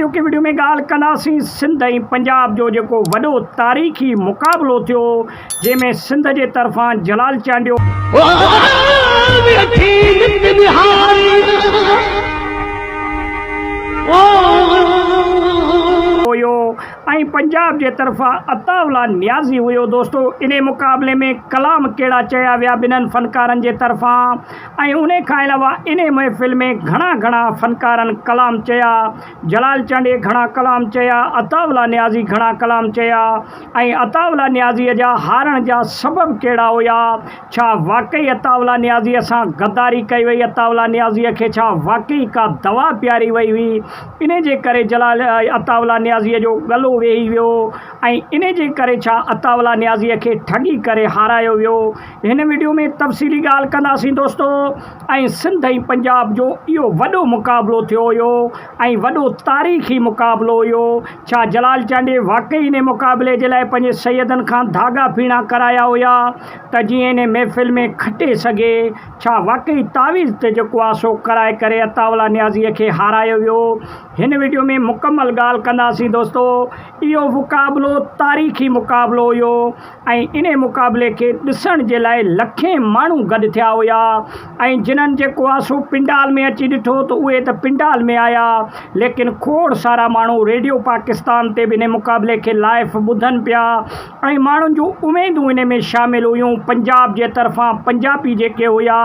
اڄوڪي وڊيو ۾ ڳالهه ڪنداسين سنڌ ۽ پنجاب جو جيڪو وڏو تاريخي مقابلو ٿيو جنهن ۾ سنڌ جي طرفان جلال چانڊيو، هيو ۽ پنجاب جي طرفان عطاء الله نيازي هيو دوستو انهي مقابلي ۾ ڪلام ڪهڙا چيا ويا ٻنهن فنڪارن جي طرفان ۽ انهي کان علاوه انهي محفل ۾ گهڻا گهڻا فنڪارن ڪلام چيا جلال چانڊيي گهڻا ڪلام چيا عطاء الله نيازي گهڻا ڪلام چيا ۽ عطاء الله نيازيء جا هارڻ جا سبب ڪهڙا هيا؟ ڇا واقعي عطاء الله نيازيء سان غداري ڪئي وئي؟ عطاء الله نيازيء کي ڇا واقعي ڪا دوا پياري وئي هئي؟ انهي جي ڪري جلال عطاء الله نيازيء جو ڳلو ويهي ويو ۽ انهي جي ڪري ڇا عطاء الله نيازيء کي ٺڳي ڪري هارايو ويو؟ هن وڊيو ۾ تفصيلي ڳالهه ڪنداسين دوستو ۽ سنڌ ۽ پنجاب جو اهو وڏو مقابلو ٿيو هيو ۽ وڏو تاريخي مقابلو هيو. ڇا جلال چانڊيي واقعي انهي مقابلي جي لاء پنهنجي سيدن کان ڌاڳا ڦيڻا ڪرايا هيا ته جيئن انهي محفل ۾ کٽي سگهي؟ ڇا واقعي تعويذ تي جيڪو آ سو ڪرائي ڪري عطاء الله نيازيء کي هارايو ويو؟ هن وڊيو ۾ مڪمل ڳالهه ڪنداسين دوستو. اهو مقابلو تاريخي مقابلو هيو. ۽ انهي مقابلي کي ڏسڻ جي لاء لکين ماڻهو گڏ ٿيا هيا ۽ جنھن جيڪو آ سو پنڊال ۾ اچي ڏٺو ته اهي ته پنڊال ۾ آيا ليڪن کوڙ سارا ماڻهو ريڊيو پاڪستان تي به انهي مقابلي کي لائف ٻڌن پيا ۽ ماڻهن جون اميدون انهي ۾ شامل هيون پنجاب جي طرفان پنجابي جيڪي هيا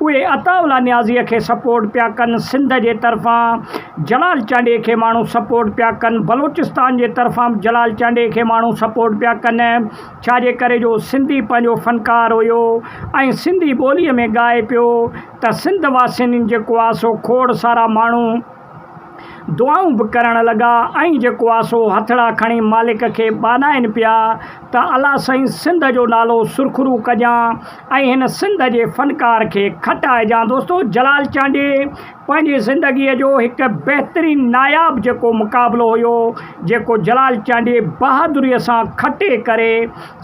اهي عطاء الله نيازيء کي سپورٽ پيا ڪن، سنڌ جي طرفان جلال چانڊيي کي ماڻهو سپورٽ پيا ڪن، بلوچستان جي طرفان به جلال چانڊيي کي ماڻهو سپورٽ پيا ڪن، ڇا جي ڪري جو سنڌي پنهنجو فنڪار هيو ۽ سنڌي ٻوليء ۾ ڳائي پيو ته سنڌ واسين جيڪو آ سو کوڙ سارا ماڻهو دعائون به ڪرڻ لڳا ۽ جيڪو آ سو هٿڙا کڻي مالڪ کي ٻانهائين پيا ته الله سائين سنڌ جو نالو سرخرو ڪجان ۽ هن سنڌ جي فنڪار کي کٽائجان دوستو جلال چانڊيي پنهنجي زندگيء جو هڪ بهترين ناياب جيڪو مقابلو هيو جيڪو جلال چانڊيي بهادريء سان کٽي ڪري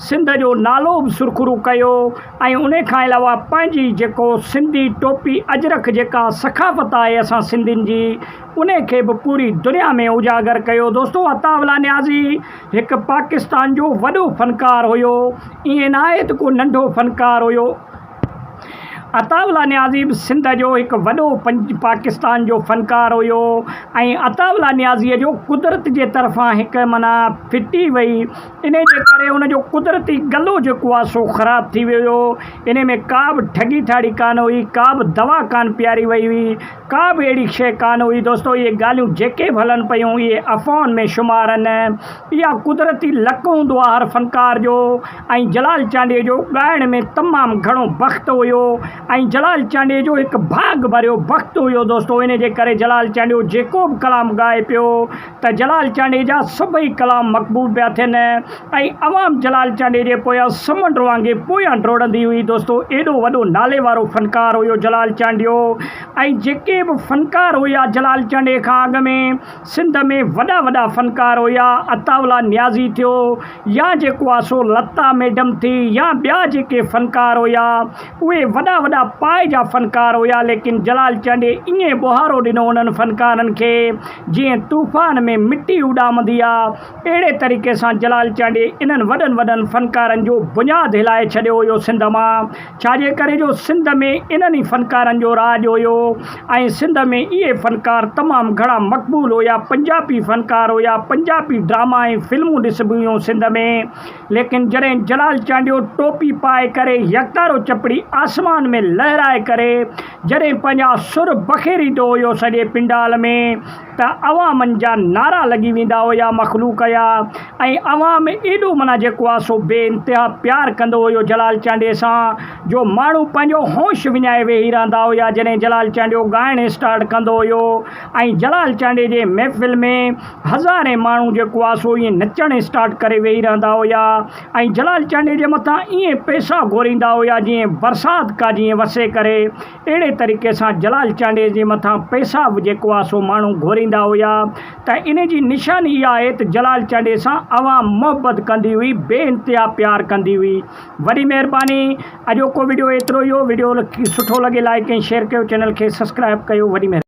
سنڌ جو نالو به سرخرو ڪيو ۽ ان کان علاوه پنهنجي جيڪو سنڌي ٽوپي اجرڪ جيڪا ثقافت آهي اسان سنڌين جي ان کي به پوري دنيا ۾ اجاگر ڪيو دوستو عطاء الله نيازي هڪ پاڪستان جو وڏو فنڪار هيو ائين ناهي ته ڪو ننڍو فنڪار هيو. عطاء الله نيازي به سنڌ جو هڪ وڏو پاڪستان جو فنڪار هيو ۽ عطاء الله نيازيء جو قدرت جي طرفان هڪ معنيٰ ڦٽي وئي انهي جي ڪري ان جو قدرتي گلو جيڪو آهي سو خراب ٿي ويو هيو انهي ۾ ڪا به ٺڳي ٺاڙي ڪانه هئي ڪا به دوا ڪانه پياري وئي هئي ڪا به اهڙي شيء ڪانه هئي دوستو اهي ڳالهيون جيڪي به هلن پيون اهي افواهن ۾ شمار آهن اها قدرتي لڪ هوندو آهي هر فنڪار جو ۽ جلال چانڊيي جو ڳائڻ ۾ تمام گهڻو بخت هيو ۽ جلال چانڊيي جو هڪ ڀاڳ ڀريو بخت هيو دوستو ان جي ڪري جلال چانڊيو جيڪو به ڪلام ڳائي پيو ته جلال چانڊيي جا سڀئي ڪلام مقبول پيا ٿين ۽ عوام جلال چانڊيي جي پويان سمنڊ وانگي پويان ڊوڙندي هئي دوستو ايڏو وڏو نالي وارو فنڪار هيو جلال چانڊيو ۽ جيڪي به فنڪار هيا جلال چانڊيي کان اڳ ۾ سنڌ ۾ وڏا وڏا فنڪار هيا عطاء الله نيازي ٿيو يا جيڪو آ سو لتا ميڊم ٿي يا ٻيا جيڪي فنڪار هيا اهي وڏا وڏا پائي جا فنڪار هيا ليڪن جلال چانڊيي ائين ٻوهارو ڏنو انهن فنڪارن کي جيئن طوفان ۾ مٽي اڏامندي آ، اهڙي طريقي سان جلال چانڊيي انهن وڏن وڏن فنڪارن جو بنياد هلائي ڇڏيو هيو سنڌ مان، ڇا جي ڪري جو سنڌ ۾ انهن ئي فنڪارن جو راڄ هيو ۽ سنڌ ۾ اهي فنڪار تمام گهڻا مقبول هيا، پنجابي فنڪار هيا، پنجابي ڊراما ۽ فلمون ڏسبيون هيون سنڌ ۾، ليڪن جڏهن جلال چانڊيو ٽوپي پائي ڪري يڪتارو چپڙي آسمان ۾ لهرائي ڪري جڏهن پنهنجا سر بکيريندو هيو سڄي پنڊال ۾ ته عوامن جا نعرا لڳي ويندا هيا مخلوق جا ۽ عوام ايڏو معنيٰ جيڪو آ سو بي انتها پيار ڪندو هيو جلال چانڊيي سان جو ماڻهو پنهنجو هوش وڃائي ويهي رهندا هيا جڏهن جلال چانڊيو ڳائڻ اسٽارٽ ڪندو هيو ۽ جلال چانڊيي جي محفل ۾ هزارين ماڻهو جيڪو آ سو ائين نچڻ اسٽارٽ ڪري ويهي رهندا هيا ۽ جلال چانڊيي جي مٿان ائين پئسا گهوريندا هيا جيئن برسات ڪا جيئن وسي ڪري اهڙي طريقي سان جلال چانڊيي جي مٿان پئسا به جيڪو آ سو ماڻهو گهوريندا هيا ته ان جي نشاني اها آهي ته جلال چانڊيي سان عوام محبت ڪندي هئي بي انتها پيار ڪندي هئي وڏي مهرباني اڄوڪو وڊيو ايترو ئي هو وڊيو سٺو لڳي لائڪ ۽ شيئر ڪيو چينل کي سبسڪرائب ڪيو وڏي مهرباني.